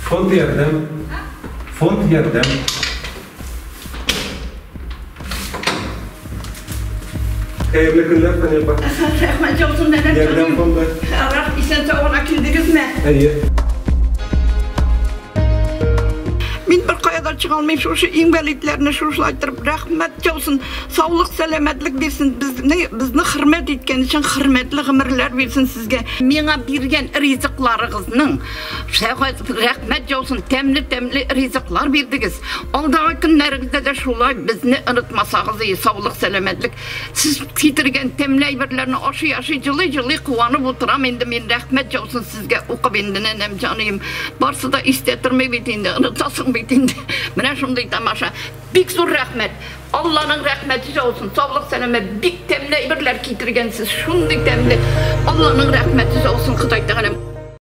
Фонд ярдәм. Фонд ярдәм. Хәерле көннәр, Фәния апа. Рәхмәт яусын, нәнәм. Ярдәм фонды. Рах, исән сау гына килдегезме? Әйе. Мин бер кая да чыга алмыйм, шушы инвалидларны шушылай торып, рәхмәт яусын, саулык, сәламәтлек бирсен, безне, безне хөрмәт иткән өчен хөрмәтле гомерләр бирсен сезгә. Миңа биргән ризыкларыгызның рәхмәт яусын, тәмле-тәмле ризыклар бирдегез. Алдагы көннәрегездә дә шулай безне онытмасагыз и, саулык, сәламәтлек. Сез китергән тәмле әйберләрне ашый-ашый, җылый-җылый куанып утырам инде мин, рәхмәт яусын сезгә укып инде, нәнәм җаныем. Барсы да истә тормый бит инде, онытасың бит инде. Менә шундый тамаша. Бик зур рәхмәт. Алланың рәхмәте яусын, саулык, сәламәт, бик тәмле әйберләр китергәнсез, шундый тәмле. Алланың рәхмәте яусын, Ходай Тәгаләм.